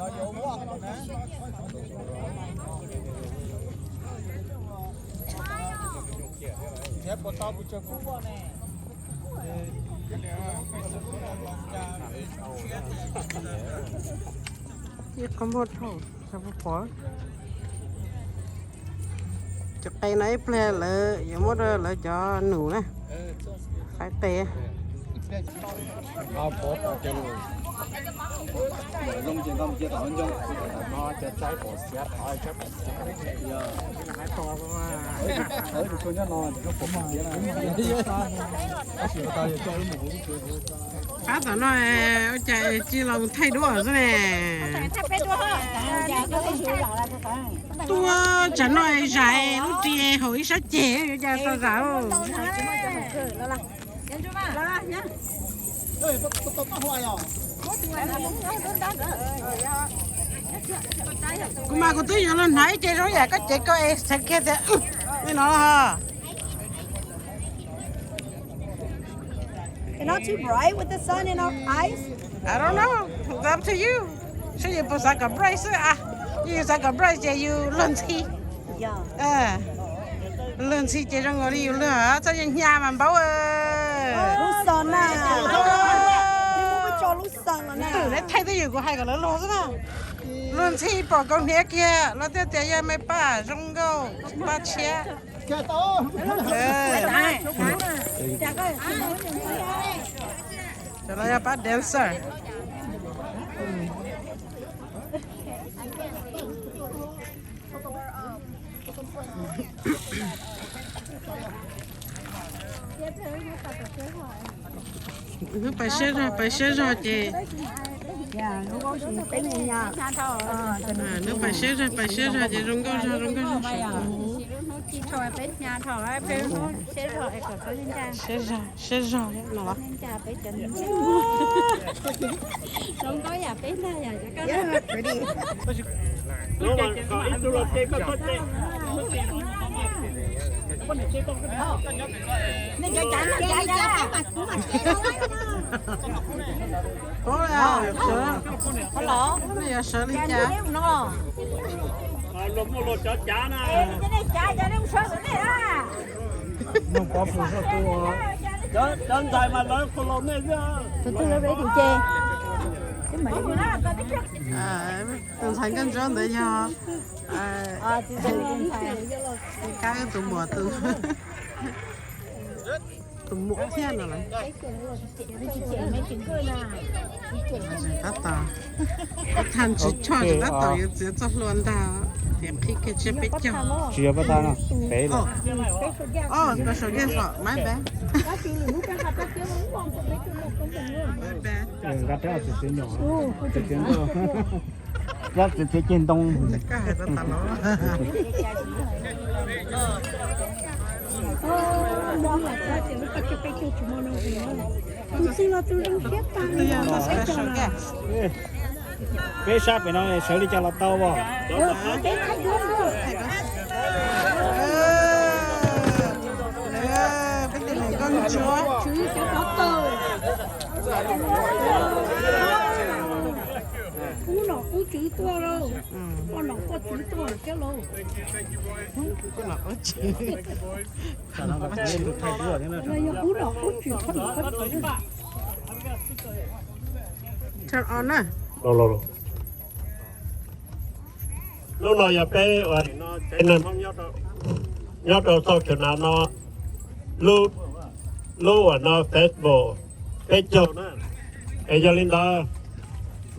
Ib qho npua dhau, pom cov qe no ib pliag lawv yuav muab rau lawv cov nus na, faib qe. Qab tom no ua cas tsis los thaij duab xwb ne. Tuaj tsam no zais lub ris haum ib sab ceg yuav cas tau zam. Kuv mas kuv twb yuav los hnav ib ce zoo yam koj cev koj es txhais kiag tias li no los. It's not too bright with the sun in our eyes. I don't know. It's up to you. Saib yus puas xav kom bright xwb a. Yus xav kom bright ces yus luag ntxhi. Luag ntxhi ces zoo nkaus li yus luag, txhob yeej hnyav mas npaub. Lub xov na. Lub xov na. Twm neb thaij twb yus kuv hais kom lawv luag xwb na. Luag ntxhi pom kaus hniav kiag los thiaj tias yog me paj zoo nkauj paj tshiab. Cov no yog pab dancer. Hnub pais siab zog, pais siab zog ces. Hnub pais siab zog, pais siab zog ces zoo nkauj zog, zoo nkauj zog. Siab zog, siab zog no los. Ub, nej yuav sawv li cas? Cov ntxhais mas lawv qhuas laus nej xwb. Tus ntxhais nkauj ntsuab ntawd yog kab tus muam, tus muam thiab no lawm. Tab tom, thaij tsis tshoj, tab tom yuav txiav txoj hlua ntag, tias qhib kiag tsiab peb caug. Tsis yog pab tab no, peb lawm. Oh, special guest, my bad. My bad. Nkaj rab txiv txiv nyom, txiv txiv ntoo. Rab txiv txiv ceg ntoo. Peb sab pem no sawv li cas los tau os. Kub nom kub tswv tuaj lauj. Koj nom koj tswv tuaj thiab lauj. Yog kub nom kub tswv, koj nom koj tswv. Turn on na. Lub no yog peb uas tsev neeg Hmoob nyob rau txoj kawg na no, lub uas no Facebook peb caug na. Es yog li ntawd,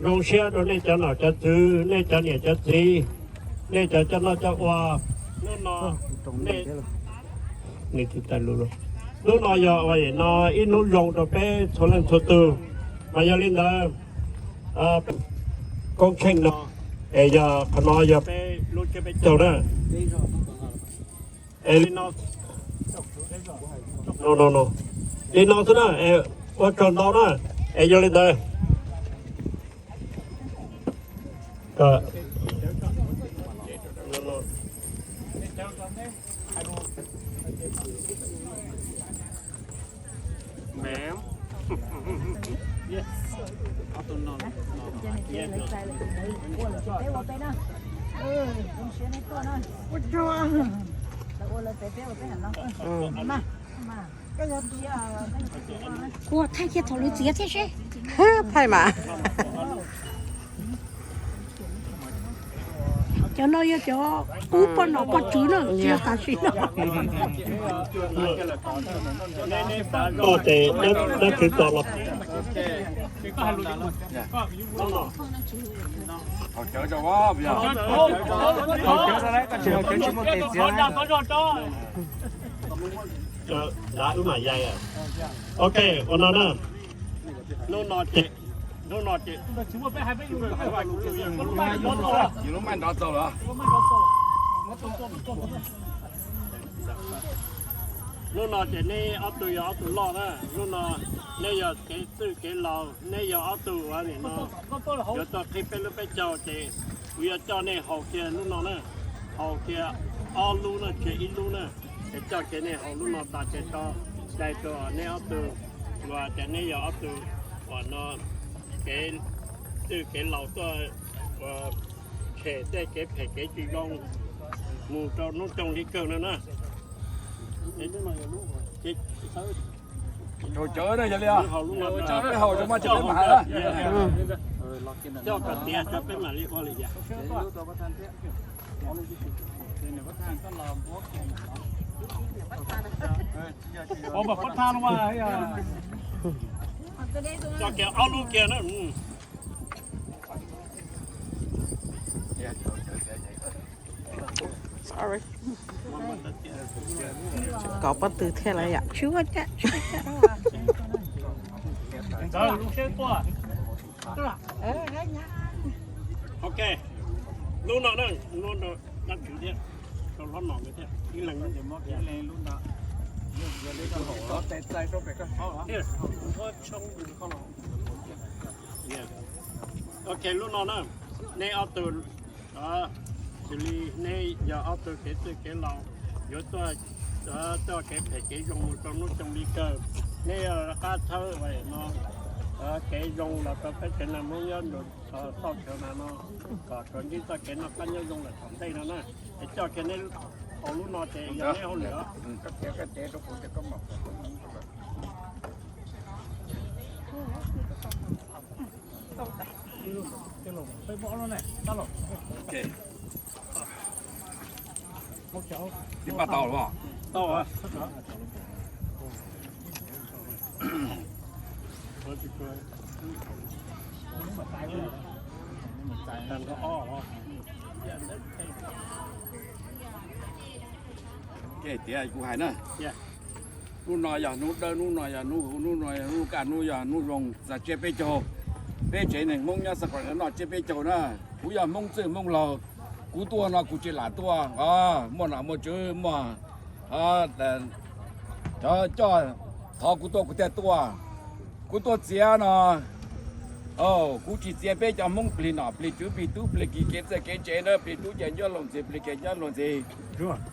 zoo siab rau nej cov nom cov tswv, nej cov niam cov txiv, nej cov coj noj coj ua, hnub no nej, hnub no yog ua no ib hnub zoo rau peb txhua leej txhua tus. Mas yog li ntawd, koob tsheej no, es yog qhov no yog peb lub tsiab peb caug na. Es li no, li no xwb na, es ua tsaug ntau na, es yog li ntawd. Kuv thaij kiag thaum lawv txiav thiab seb. Thaij mas. Cov no yog cov qub poj nom poj tswv na, tsis yog tam sim no. Tes dab khwv tos los. Ok, ua no na. Hnub no ces, hnub no ces, hnub no ces neb ob tug yog ob tug loj na. Hnub no neb yog kev txwj kev laus, neb yog ob tug uas nim no yuav tuaj qhib peb lub peb caug ces kuv yuav coj nej haus kiag hnub no na, haus kiag ob lub na, tsis yog ib lub na. Es coj kiag nej haus lub no tas ces tso cai rau neb ob tug, uas tias neb yog ob tug uas no kev txwj kev laus tuaj tshem tej kev phem kev tsis zoo mus rau hnub coog li kawg no na. Haus cawv na, yog li peb haus rau mas tsis peb mam hais. Coj kom tiav rau peb mam li ua li cas. Coj kiag ob lub kiag na. Sorry. Kom pob tw thiaj li yam tsis ua cas, tsis ua cas. Ok, lub no na, lub no dab tswv thiab, rau hlob no thiab, ib leeg. Ok, lub no na, neb ob tug, xws li neb yog ob tug kev txwj kev laus yuav tuaj, tuaj kev phem kev zoo mus rau hnub coog li kawg, neb yuav qab txhawb no kev zoo los rau peb tsev neeg Hmoob nyob rau txoj chaw no no, kom tsuas ntsib txoj kev noj qab nyob zoo lawm tom ntej no na. Es coj kiag neb haus lub no ces yog neb hauj lwm. Tib pab tau los? Tau. Tias kuv hais na, hnub no yog hnub dawb, hnub no yog hnub huv, hnub no yog hnub kaj, hnub yog hnub zoo, txog tsiab peb caug. Peb tsev neeg Hmoob nyob Xas Kos no tsiab peb caug na. Kuv yog Hmoob txwj Hmoob laus, kuv tuaj no kuv tsis lam tuaj, muaj nom muaj tswv muaj cov coj thov kuv tuaj kuv thiaj tuaj. Kuv tuaj txiav no, kuv tsis txiav peb cov Hmoob plig nom plig tswv plig tub plig ki kev txawj kev ntse na, plig tub ces ncuab luag ntxhi plig ki ncuab luag ntxhi.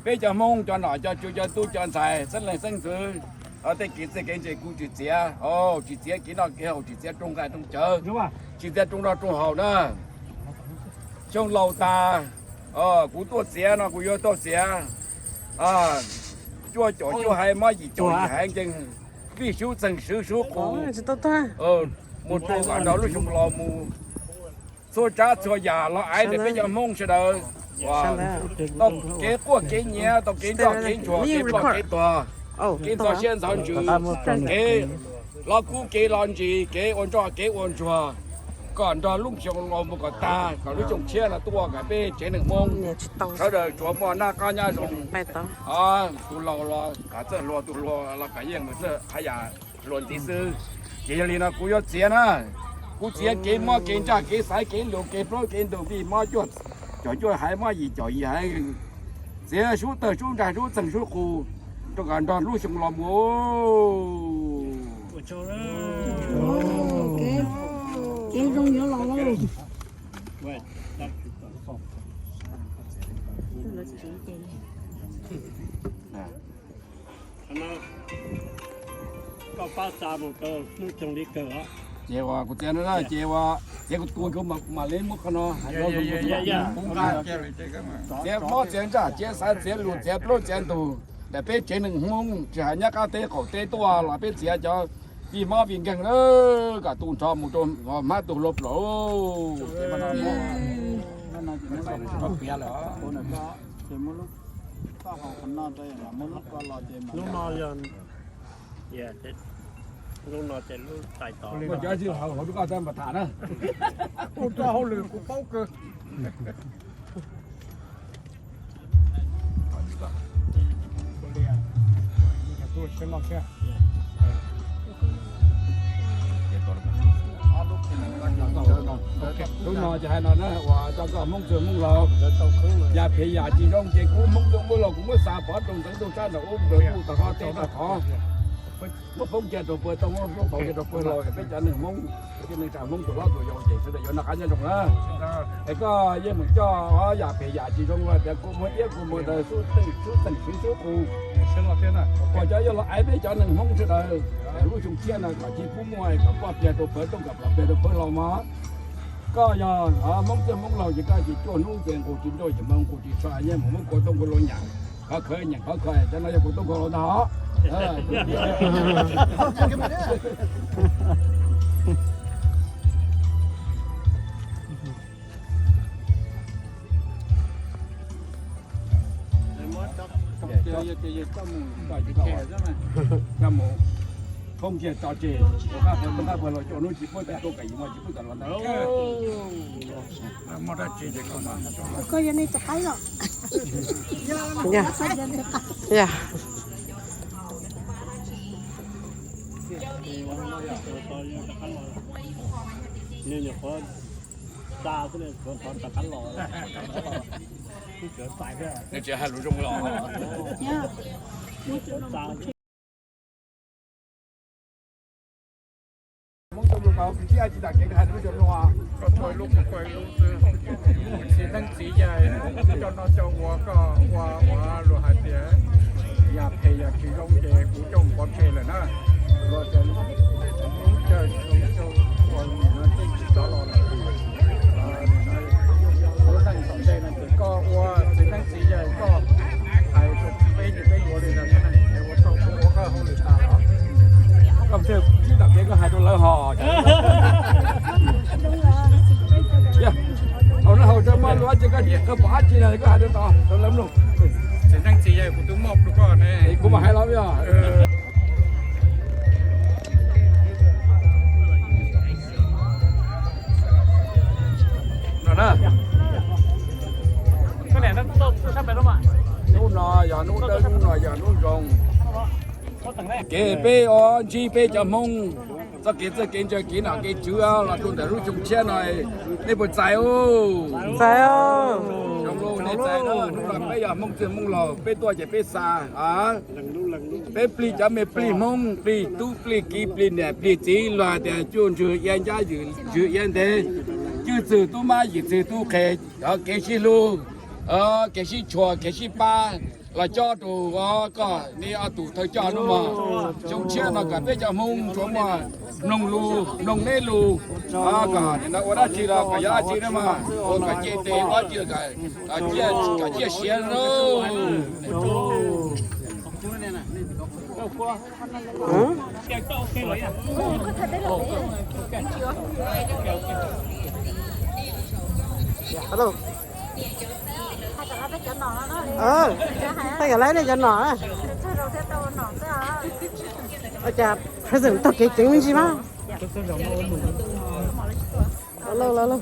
Peb cov Hmoob cov nom cov tswv cov tub cov ntxhais xeeb leej xeeb ntxwv, tej kev txawj kev ntse kuv tsis txiav, tsis txiav kev noj kev haus, tsis txiav rooj nqaij rooj cawv, tsis txiav rooj noj rooj haus na. Xyoo laus tas, kuv tuaj txiav no kuv yuav tuaj txiav cuaj caum cuaj haiv, mob yim caum yim haiv, nkeeg vij sub txeeg swv sub qus, mus rau kom nrog lub xyoo los mus txhua tsav txhua yam los aiv ntawm peb cov Hmoob sawv daws tau kev quaj kev nyiav, tau kev nroj kev ntsuag, kev ploj kev tuag, kev ntxhov siab ntxhov ntsws, kev los kub kev los ntsis, kev ua nroj kev ua ntsuag, kom nrog lub xyoo los mus kom tag, kom lub xyoo tshiab no tuaj kom peb tsev neeg Hmoob sawv daws tsuas muaj noj qab nyob zoo. Tus laus los kom txawj hluas, tus hluas los kom yeej mus txawj haj yam hluas ntxiv xwb. Ces yog li no kuv yuav txiav na, kuv txiav kev mob kev ntsaj kev xaiv kev lus kev plaub kev ntug vij mob cuaj caum cuaj haiv mob yim caum yim haiv, txiav sub tawg sub ntsag sub txeeg sub qus rau kom nrog lub xyoo los mus. Kev zoo yuav los lauj. Koj pab xa mus rau lub xyoo li kawg os. Ces uas kuv txiav no na, ces uas txiav kuv tus kuv mam li muab qhov no hais rau. Txiav mob txiav ntsaj txiav xav txiav lus txiav plaub txiav ntug, ntawm peb tsev neeg Hmoob tsis hais nyob qab teb qaum teb tuaj los peb txiav cov vij mob vij nkeeg na, kom tu nrho mus rau hmab tu hlua plaws. Lub no ces lub tais tod. Muaj cov twg hauv lub koj tab npas tham na. Ua rau hauj lwm kuv paub kawg. Lub no ces hais no na, uas cov koj Hmoob txwg Hmoob laus, yam phem yam tsis zoo ces kuv Hmoob txwg Hmoob laus kuv muab xa pov rau ntawd rau sab nraum ub nraum ub tag ho teb tag qhov. Muab foob kiag rau pawg tooj, muab foob kiag rau pawg laus, peb cov neeg Hmoob, cov neeg tsa Hmoob tus hlob tus yau ces sawv daws yuav noj qab nyob zoo na. Es koj yeej mus coj yam phem yam tsis zoo los tias kua muag iab kua muag ntawd, sub teem sub qus, kom cov yuav los aiv peb cov neeg Hmoob sawv daws. Lub xyoo tshiab no kom tsis pub muaj, kom pov kiag rau pawg tooj, kom pov kiag rau pawg laus mog. Koj yog Hmoob txwg Hmoob laus ces koj ces cuaj hnub ces nqus tsis nrauj ces mus nqus tsis tshua nyiaj mus muab kua tooj kua loo nyam, qhov khawv nyeem qhov khawv, cov no yog kua tooj kua loo ntag. Coj mus foob kiag tso tseg, rau qab pawg tooj qab pawg laus coj hnub tsis pub tawm tuaj kam yus muaj tsis pub tawm los ntawd. Koj yog nej tus qaib los? Ya. Nws tsis hais lus zoo los. Hmoob txwg Hmoob laus, kwv tij tsis tas kev hais rau cov no. Koj tuaj lub kuv kuj lub xwb. Txiv neeb txiv yaig, cov no cov uas koj ua ua luag hais tias yam phem yam tsis zoo ces kuv coj mus pov tseg lawm na. Luag tias lub caij zoo zoo ua nim no tsis tsis txhob los lawm. Lub neej tom ntej no ces koj ua txiv neeb txiv yaig koj hais rau peb ces peb yuav li ntawd ne, es ua tsaug kuv ua koj hauj lwm tas os. Koj tsis tom kev koj hais rau lawv hos. Hauv no haus rau maj lub tsi koj koj pom dab tsi na koj hais rau tod rau lawv mloog. Txiv neeb txiv yaig kuv twb muaj rau koj ne. Kuv mam hais los yog. No na. Hnub no yog hnub dawb, hnub no yog hnub zoo. Kev peb o ntsib peb cov Hmoob txoj kev txawj kev ntse kev nom kev tswv los rau ntawm lub xyoo tshiab no, nej puas txais? Txais. Zoo los nej txais, hnub no peb yog Hmoob txwg Hmoob laus, peb tuaj ces peb xa. Peb plig cov me plig Hmoob, plig tub plig kiv plig niam plig txiv, luag tias cuj ntswg ia ncab ywm ntswg ia ntev, cwj txwg tub mab yim txwg tub qhe, kev sib hlub, kev sib tshua kev sib pab los cob rau koj nej ob tug thawj coj hnub no. Xyoo tshiab no kom peb cov Hmoob tsuas muaj mloog lus mloog neb lus, kom nim no ua dab tsi los kom yog dab tsi na mas, ua kom ce tes ua dab tsi kom ciaj siav na. Hello. Thaij kom laib nej cov nom na. Ua cas president taug kev ceev me ntsis mas. Los lauj, los lauj.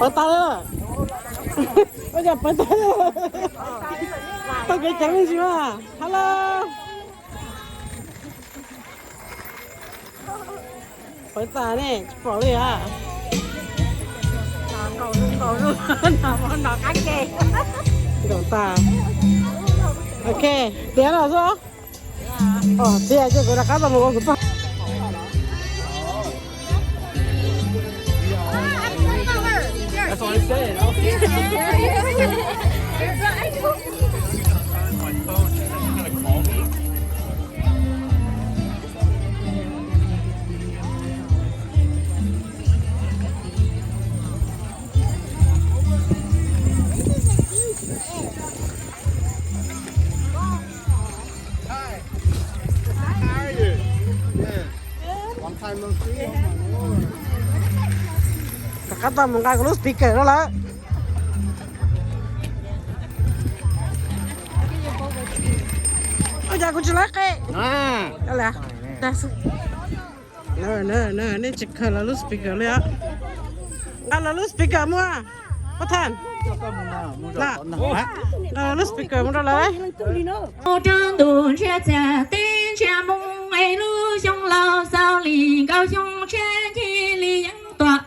Pawg tag lawm. Ua cas pawv tas, tau kev ceev me ntsis mas. Hello. Pawv tas ne, tsis pom li a. Nkaum tas. Ok, tiav no xwb. Tiav ces kuv rov qab tau mus ua kuv txoj. That's what I said. Rov qab tau mus nqa kuv lub speaker rau lawm. Ua cas kuv tsis laiv qe? Nej tsis khaws lawv lub speaker li os. Nqa lawv lub speaker mus. Pab Thaj, nqa lawv lub speaker mus rau lawv. Rau ntu ntsiab txaj teb ntsiab moo es lub xyoo laus xaus li nkaus xyoo tshiab ncig li yeeb tuam.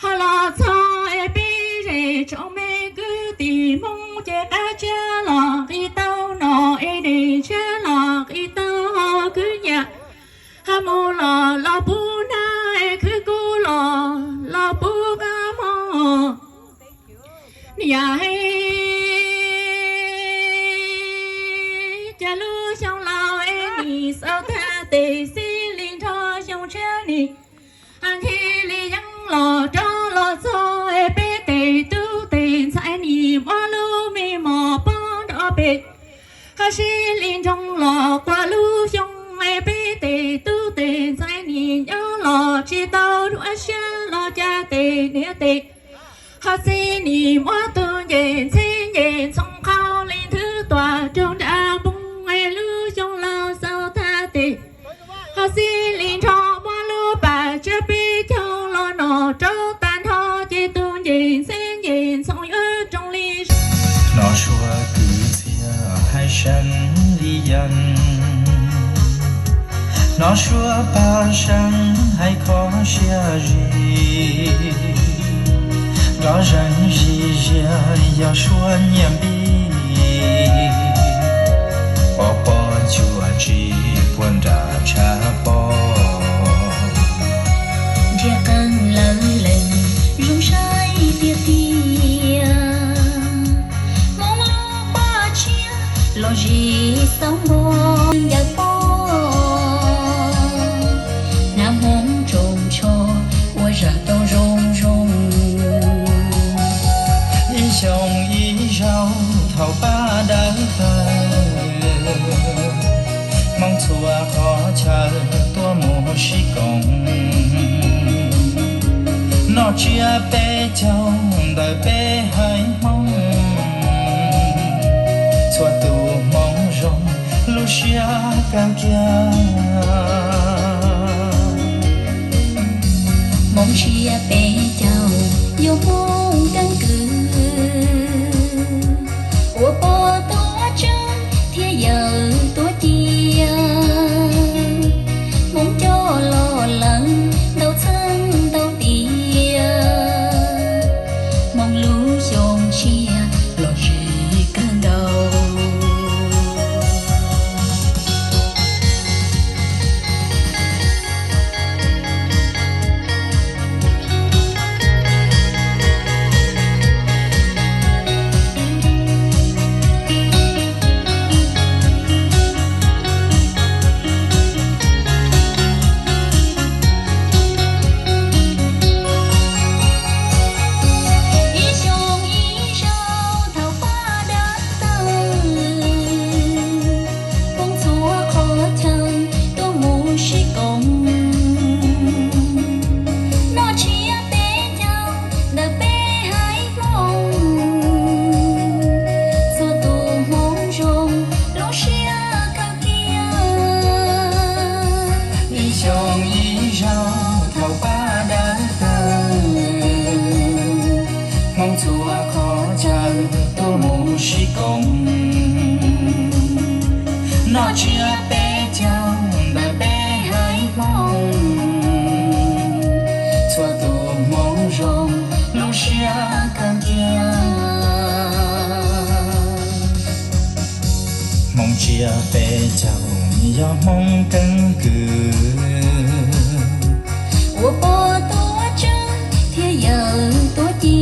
Ho los txog es peb zej tsoom me kwv tij Hmoob ces qab tshiab los qis tau no es dej tshiab los qis tau ho kwv nyiam. Ho mus los los puv nag es khwv kub los los puv qab hmo. Niam hais cas lub xyoo laus es nim xaus tag tes xij li nrho xyoo tshiab nim ncig li yeeb los rov los txog es peb tes tub tes ntxhais nim muab lub me mos pob nrov pem. Ho sib li nroo los qua lub xyoo es peb tes tub tes ntxhais nim nyob los tsis tau dua siab los cas tes niam tes. Ho txiv nim muab tus ncej ntxheb ncej ntxhoo qhau li nthwv tuam rau nram npoo es lub xyoo laus xaus tag tes. Ho xij li nrho muab lub pas tsab peb caug los no rau tag nrho ces tus ncej ntxheb ncej ntxhoo yuav roos li. Hnov suab kwv txhiaj hais seev li yeeb, hnov suab paj seev hais kho siab zim, nrov zeeg zim ziab yog suab nyiaj npib, pov pob cuam tsis puag nram tshav pob. Nrhiav qeej lawv lees zoo saib tiag tiag, Hmoob lub paj tshiab los zis xaub npog ncaws pob, hnav Hmoob tsoos tsho ua zaj tau zoo zoo. Ib xyoo ib zaug thaum pab dawb paug, Hmoob txhua qhov chaw tuaj mus sib koom, noj tsiab peb caug ntawm peb haiv Hmoob, txhua tus Hmoob zoo lub siab kawg kiag. Hmoob tsiab peb caug yuav Hmoob keeb kwm, ua pog tuav tswv thiab yawm tuav ciab, Hmoob coj los lees ntau txheej ntau tiam, Hmoob lub xyoo tshiab los zis kawg nkaus. Noj tsiab peb caug ntawm peb haiv Hmoob, txhua tus Hmoob zoo lub siab kawg ntiag. Hmoob tsiab peb caug yog Hmoob keeb kwm, uas puas tuav tswv thiab yawm tuav ci.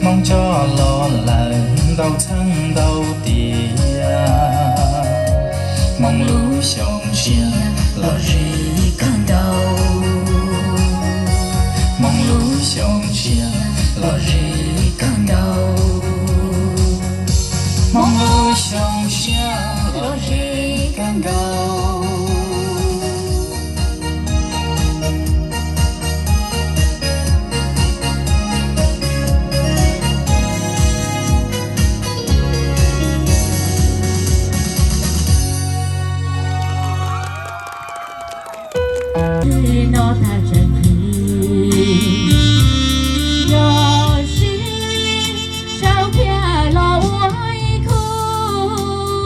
Hmoob coj los lawm ntau txheej ntau tiam, Hmoob lub xyoo sia los zis kawg nkaus. Hmoob lub xyoo sia los zis kawg nkaus. Hmoob lub xyoo sia los zis kawg nkaus. Noj tag tseem qhis, yog sib sau kiag los ua ib khub.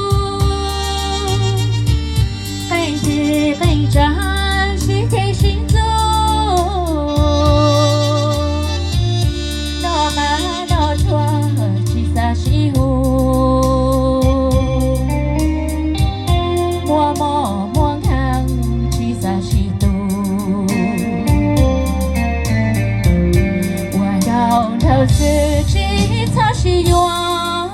Qeej tig qeej tsa, sib ceg sib ntxub, noj qab noj tsuag tsis xav sib hu, muaj mob muaj nkeeg tsis xav sib tu, ua nraug nraug xwb tsis txhob sib yuav,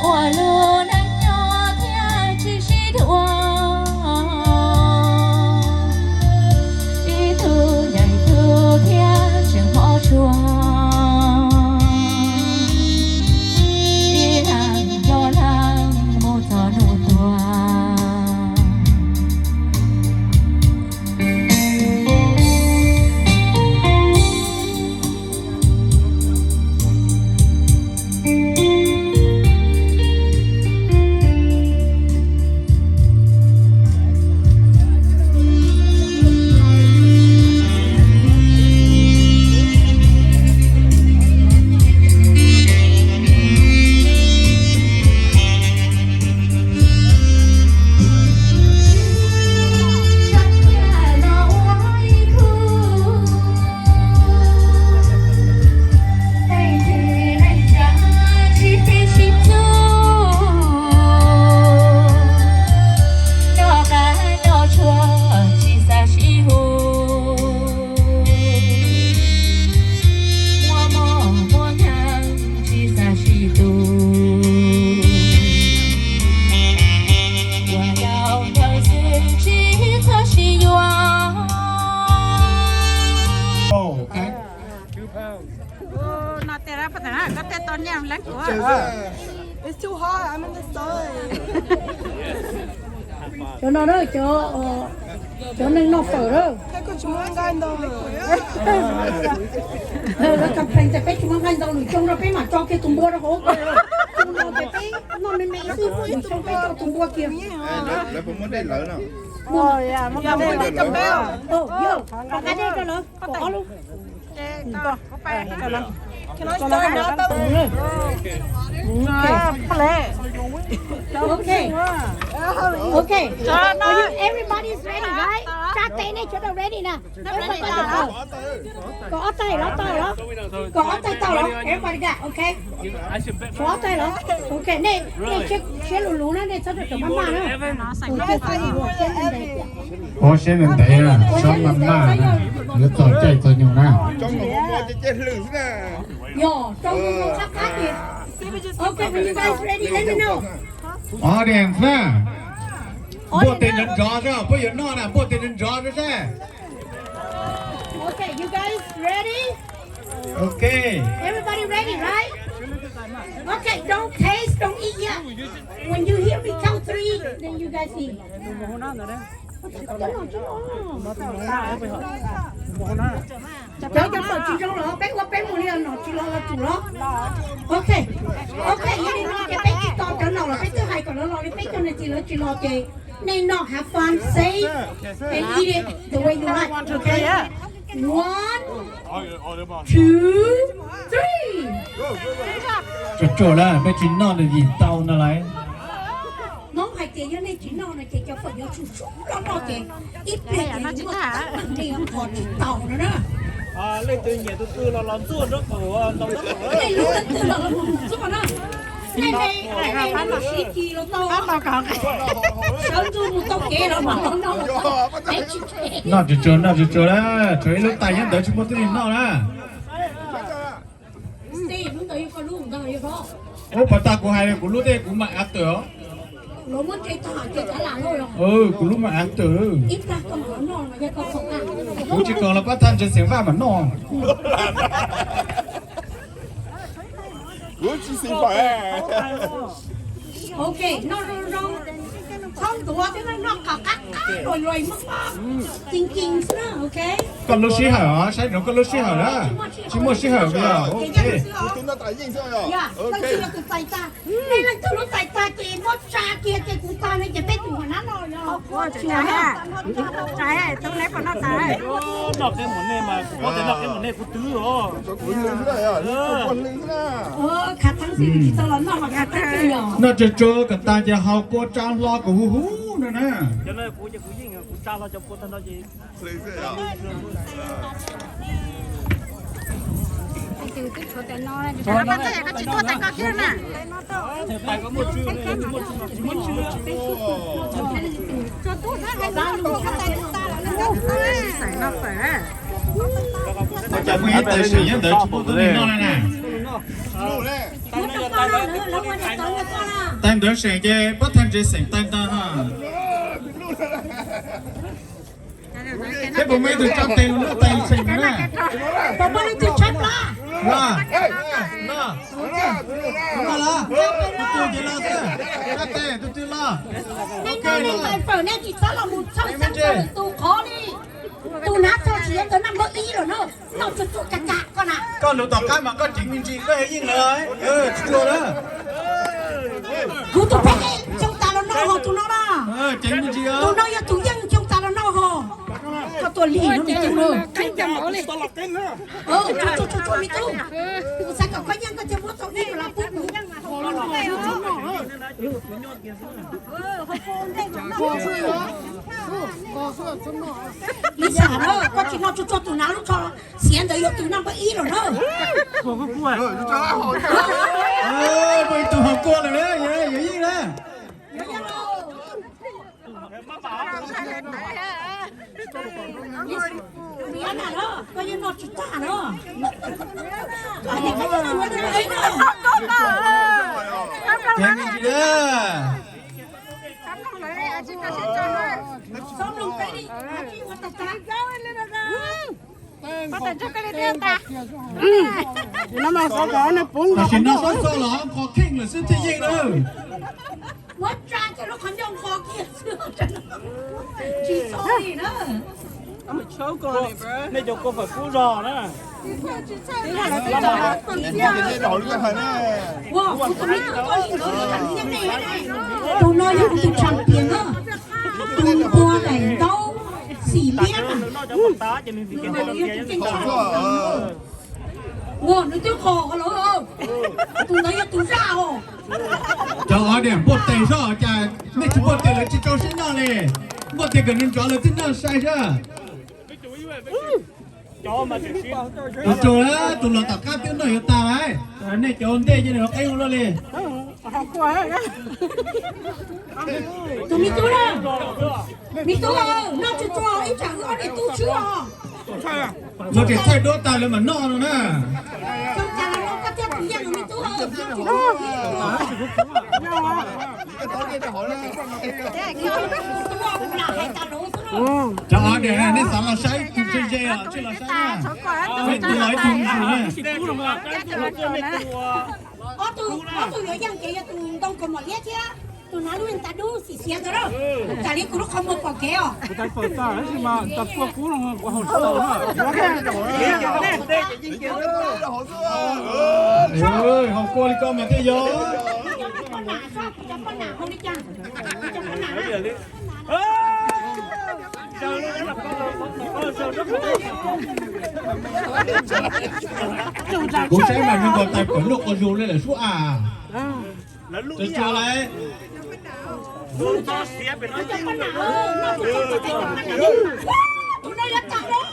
ua lub neej nyob thiaj tsis sib dhuav, ib tug ncaim tug thiab tseem hmov tshua, ib leeg nco leej mus txog hnub tuag. Noj qab noj tsuag tsis xav sib hu, muaj mob muaj nkeeg tsis xav sib tu, ua nraug nraug xwb tsis txhob sib yuav. Tus no tej dab pab tag koj tej tau nyiaj leej kuv. It's too hot, I'm in the sun. Cov no na, cov, cov neeg noj fawm na. Lawv complain tias peb tsis muaj nqaij ntau lwm xyoo no peb mam tso kiag tus npua rau hauv. Xyoo no ces peb noj me me xwb, lwm xyoo peb tso tus npua kiag. Lawv puas muab dej lawv no? Muab dej rau lawv, kom qab dej rau lawv, kom ob lub. Can I start now? Okay. Okay. Okay. Are you, everybody's ready, right? Tsa tes nej sawv daws ready na. Everybody got it. Kom ob tais los tau los? Kom ob tais tau los? Everybody got, okay. Kom ob tais los? Okay, nej, nej siab, siab luv luv na, nej txhob rau cov maj maj na. Ua siab ntev ntev na, txhob maj maj na, yuav txog caij txog nyoog na. Yog, tso qab qab ces. Okay, when you guys ready, let me know. Audience na, npuaj tes nrov nrov, puab yuav noj na, npuaj tes nrov nrov seb. Okay, you guys ready? Okay. Everybody ready, right? Okay, don't taste, don't eat yet. When you hear me count three, then you guys eat. Cov, cov fawm tsis zoo los peb ua peb mus li, nom tsis los los tsum los. Okay. Okay, yog li no ces peb tsis tos cov nom los, peb twb hais kom lawv los li, peb cov niam txiv lawv tsis los ces nej noj, have fun, safe, and eat it the way you like, okay? One, two, three. Tsuag tsuag lawm, peb tsis noj nws yim tau no lawm. Hmoob hais tias yog nej tsis noj no ces cov fawm yuav tshum tshum loj loj ces ib pliag ces nej yuav qhov tsis tau no na. Leej twg nyiam tus twg los los ntxuaj nraub qaum, nej lub leej twg los los mus ntxuaj na. Nej me, nej me lub siv ci los tau, sawv ntsug mus tau kev los mas los noj. Noj tsuag tsuag, noj tsuag tsuag na, tshuav ib lub tais nyob ntawd tsis muaj twg noj na. Ub, pas tag kuv hais kuv lub tej kuv mam av tawm os. Kuv lub mam av tawm. Kuv tsis kom los pab thaj ntswg xeem Vaj mam noj. Kuv tsis xis fawm. Ok, noj zoo zoo, txhob ntuav thiab, noj kom qab qab luas luas mog, ceev ceev xwb na, ok. Koj lub sij hawm os, saib rau koj lub sij hawm na, tsis muaj sij hawm li os, ok. Yog, koj tsis yog tus txais tag, nej leej twg lub txais tag ces muab tsa kiag ces kuv tag no ces peb tus mam noj no yog. Noj qeb mus nej mas kuv paub tias noj qeb mus nej kuv twb os. Khav theeb xwb tsis tau los noj mas khav theeb xwb yog. Noj tsuag tsuag kom tag ces haus kua tsa hlo kom huv huv no na. Cov no kuv ces kuv yeej kuv tsa hlo cov kua tag nrho ces Tais seem nyob ntawd tsis muaj tuab neeg noj na. Tais ntawd seem ces pab thaj ntswg xeem tais ntag. Peb puas muaj ib tug tso tes los noj tais seem na? Puas muaj leej twg tshab plab? Los, los, los, tus twg ces los xwb. Tso tes, tus twg los. Nej noj nej tais fawm nej tsis txhob los mus txhawj xeeb rau lwm tus qhov li. Tus hnav txog tsis yog tus naj npawb ib lawm na. Noj tsuag tsuag kag kag koj na. Koj lus tom qab mas koj ceev me ntsis koj yeej lawm, tsis tsuag na. Kuv tus pheej xyoo tas los noj hos tus no na. Ceev me ntsis, tus no yog tus yeej xyoo tas los noj hos. Koj tuaj lig no me tub na. Tsuag tsuag tsuag tsuag me tub. Kuv xav kom koj yeej koj thiaj muab tau ib los pub kuv. Li xav na, koj tsis noj tsuag tsuag tus hnav lub tsho xiav ntawd yog tus naj npawb ib lawm na. Muaj ib tug haus kua lawm na, yog yeej na. Koj yeej noj tsis tag na. Ceev me ntsis na. Tam sim no xob xo los qhov kheej lawm xwb thiaj yeej na. Muab tsa cov lub qhov ncauj nqho kiag xwb, tsis xo li na. Nej cov kua fawm kub zog na. Tus no yog kuv tus champion na, tus npua daim ntaub xim liab na. Ua nws twb qos los, tus ntawd yog tus zaj os. Cov audience npuaj tes soj cas nej tsis npuaj tes lawv tsis tso siab noj li. Npuaj tes kom nws nrov lawv thiaj noj sai sab. Tus tsuag, tus los tom qab twb noj yuav tag lawm. Nej cov ua ntej cia nws qeeb ua luaj li. Tus me tub na, me tub, noj tsuag tsuag ib tsam wb ob niam tub swb os. Lawv tsis txhaij duab tag lawv mam noj no na. Xyoo tas los noj koj thiab tus yeej me tub. Cov audience nej xav los saib tus ze ze os, tsij los saib na. Ib tug los ib tug zus na. Ob tug, ob tug yuav yeej ces yog tus ntoo kaus mom liab thiab tus hnav lub nta dub xim xiav ntawd na. Tsam li kuv lub qhov muag pom kev os. Haus kua li ko mas thiaj yog. Kuv saib mas zoo nkaus tais pawg luaj quas zug li lawm sub as. Tsuag tsuag lawm. Tus no yuav tag los.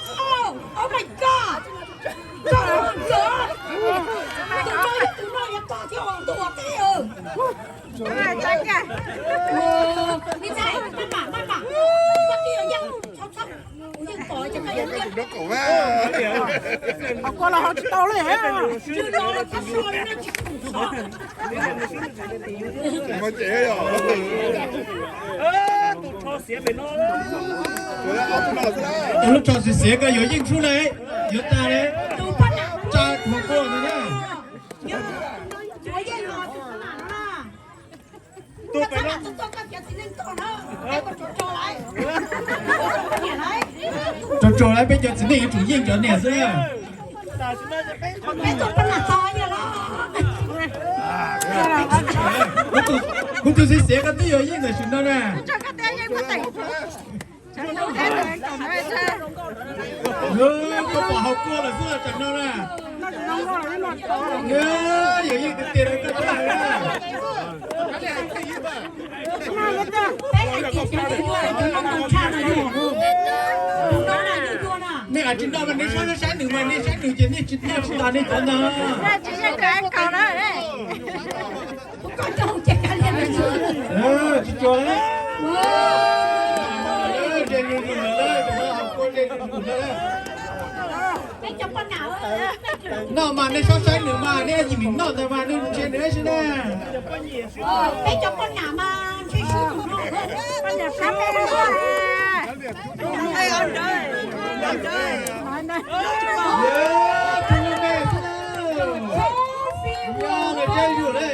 Oh my God. Tus no, tus no yuav tag thiab os, ntuj teb. Li ntawd maj mam, maj mam, koj twb yuav yeej, txhob, txhob, kuv yeej pom ces koj yuav yeej. Hauv ko los hauv tsis tau li. Tsis no, txhob so li no tsis khoom xov. Tus lub tsho xiav xiav ko yuav yeej tshub na, yuav tag li. Tsa hauv ko ntag na. Tsuag tsuag lawm, peb cov txiv neej yuav tsum yeej cov niam xwb na. Kuv tus xiav xiav ko twb yuav yeej tam sim no na. Koj pom hauv kua lawm xwb tam sim no na. Yuav yeej tiag tiag li koj txhob hais na. Nej tsis noj mas nej saib saib nws mas, nej saib nws ces nej tsis noj tsis tas nej cov ntag. Tsis tsuag. Noj mas nej saib saib nws mas, nej yeej noj ntawd mas nej ntsia nws ib si na. Peb cov poj niam mas ntshe sib tus no. Yog lawv cab yus li.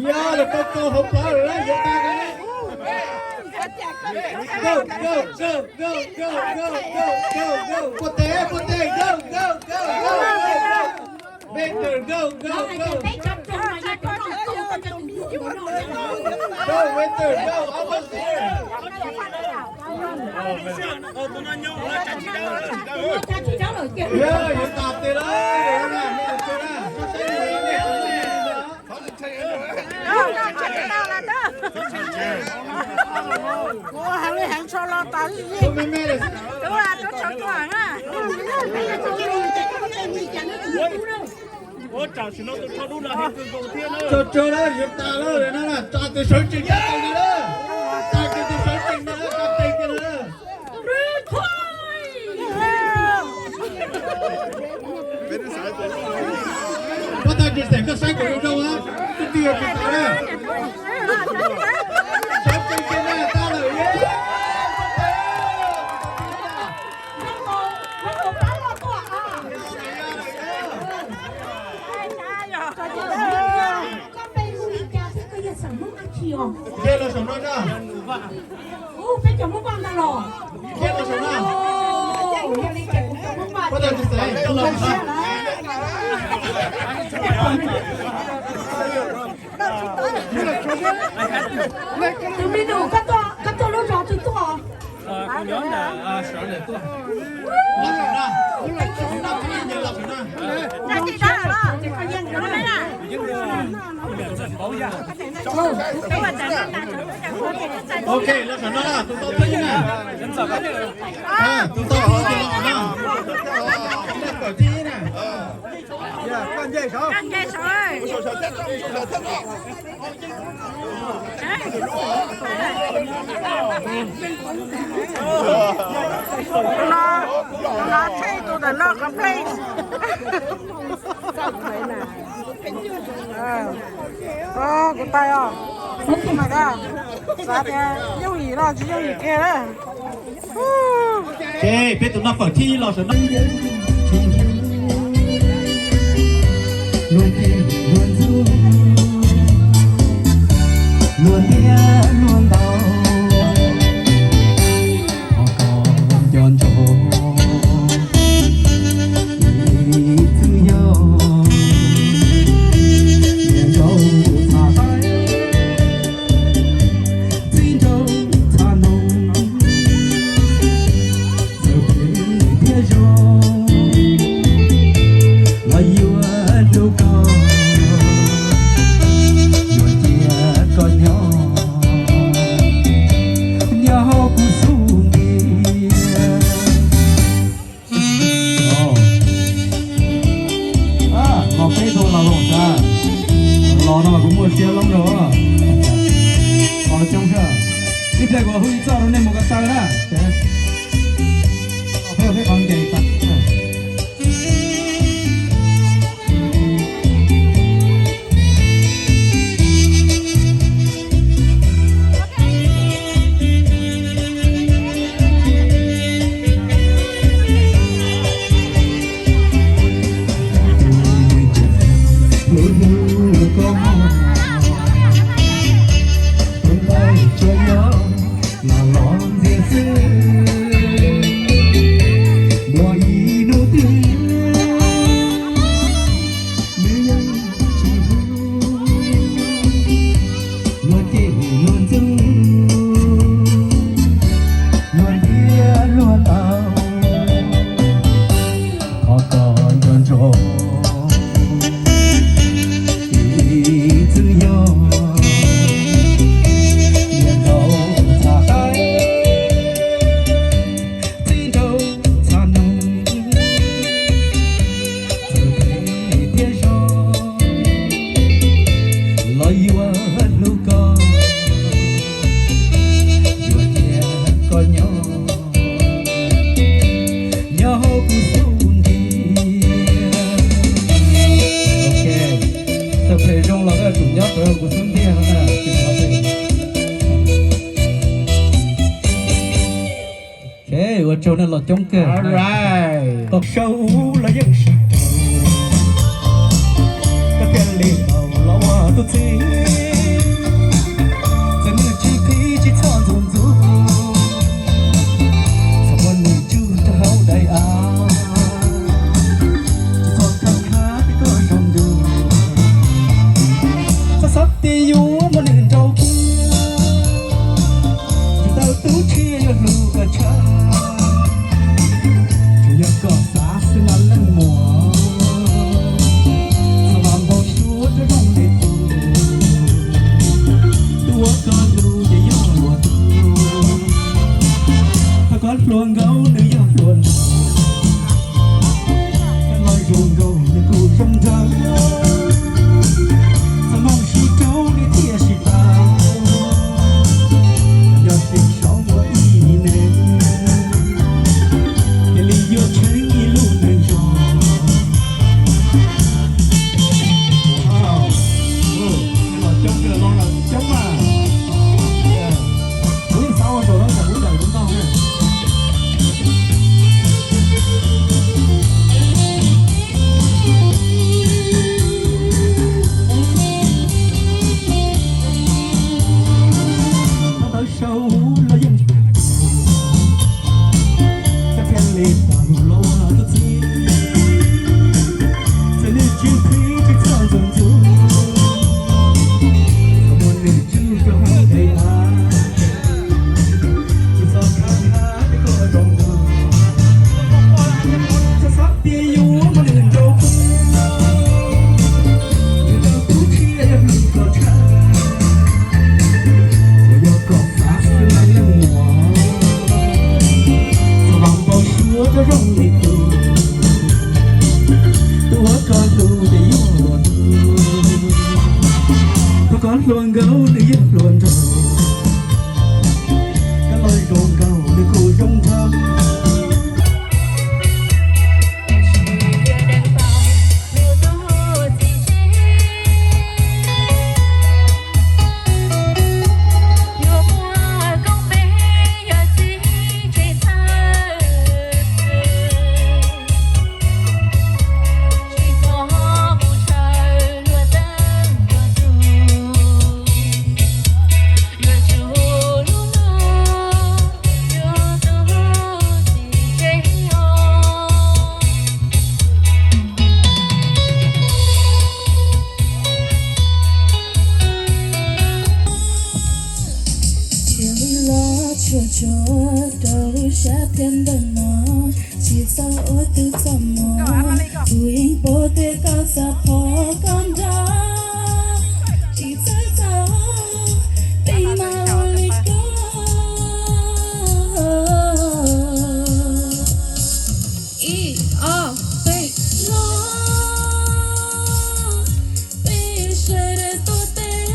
Yog lawv kau kau hauv plawv lawm yuav tag li. Go, go, go, go, go, go, go, go, go. Pua tes, pua tes, go, go, go, go, go, go. Victor, go, go, go. Go, Victor, go, almost there. Yog, yuav tas tes lawm, nej tus na, saib saib nws, nej tus na. Kuv heev li heev tso los tas ib yig. Tso tso lawm, yuav tas lawm no na, tsa tes sawv tsees, tsa tes no na, tsa tes sawv tsees no na, tsa tes kiag no na. Pab tag tsis xeem koj saib kom zoo zoo, twb twb yog tsis tas na. Sawv tsees kiag na, tag lawm. Ua, peb cov Hmoob Vaj ntag los. Pab tag tsis xeem, koj los. Tus me nus, koj tuaj lub zos twg tuaj? Ok, los saum no, tus tau thib na. Tus tau thib ces los saum no. Kom thib na. Tus no, tus no tshem tus ntawm no kom please. Kuv tais os, mas koj xav tias yooj yim los tsis yooj yim kiag na. Ces peb tus noj fawm thib los saum no. Luag ntiaj luag ntau, ho koj nco ntsoov ib txwm yog niam nraug txhais. Ib pliag kuv hu ib txoj rau nej mus ko taw na. Peb ua peb qhov nkees tas. Muaj ib hnub twg nws yeej tsis hlub, luag cem luag ntxub, luag ntiab luag ntau, qhov koj nco ntsoov ib txwm yog niam ntaus txhab qaib, txiv nraug txhab noog, txawm phem thiab zoo los yuav hlub koj, yuav cia koj nyob, nyob hauv kuv xub ntiag. Ok, txawm phem zoo los koj yuav tsum nyob hauv kuv xub ntiag no na. Ok, ua tsaug nej los coob kawg. Alright. Sau ub los yeej sib raug, koj thiaj li tau los ua tus txiv. Txawm nws tsis qhib tsis txhob ntxub ntxub, txhob muab nws tswj rau hauv daim av, tsis txhob khab khab peb koj zoo ntuj. Txhob xav tias yuav muab nws nrauj kiag, tsis tau tub tsis yuav hlub koj tshaj. Tsuas yog koj xav xwb na leej muam, txhob vam npau suav rau zoo li tus, tus uas koj hlub ces yog luag tus. Thov koj hluas nkauj nws yog hluas nraug, los zoo nkauj nws kuj zoo nraug. Txoj hmoo sib raug nws thiaj sib tau, yog tseem saum ua ib neeg, cia li yuav tsheej ib lub neej zoo. Los coob, los coob mas. Kuv yeej xav ua saum no, kuv daim kuv noj na. Tau sau los yeej, koj thiaj li tau los ua tus txiv. Txawm nws tsis qhib tsis txhob ntxub ntxub, txhob muab nws tswj rau hauv daim av, tsis txhob khab khab peb koj zoo ntuj. Txhob xav tias yuav muab nws nrauj kiag, tsis tau tub tsis yuav hlub koj tshaj. Tsuas yog koj xav xwb na leej muam, txhob vam npau suav rau zoo li tus, tus uas koj hlub ces yog luag tus. Thov koj hluas nkauj nws yog hluas nraug, koj los zoo nkauj nws kuj zoo nraug. Tsis los tsuag tsuag rau lub sab thiab ntawm no, tsis txhob ua tus txoj hmoo, kuv yeej paub tias koj xav phov koj nrog, tsis txhob txo peb mas ua li koj. Ib ob peb los, peb sawv daws tuaj teb.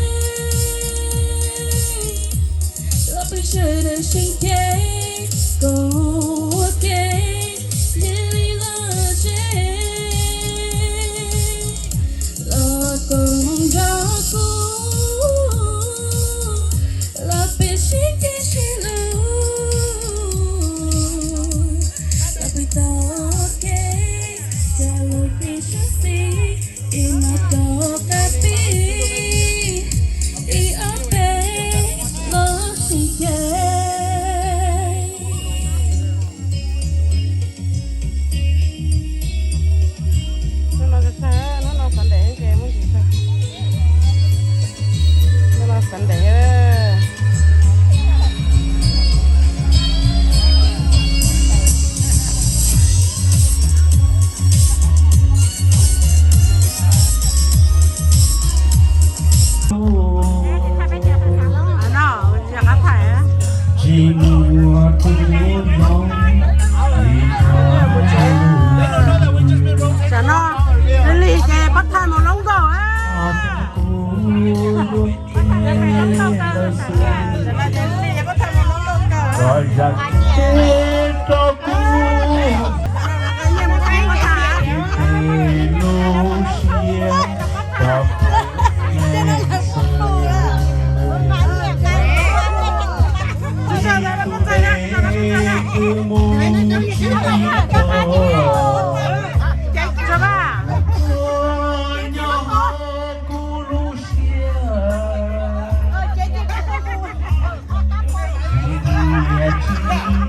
Zam teb rau kuv, ces lub siab rau kuv xwb. Kuv mus tsis tau, nyob hauv kuv lub siab, vim tias tsis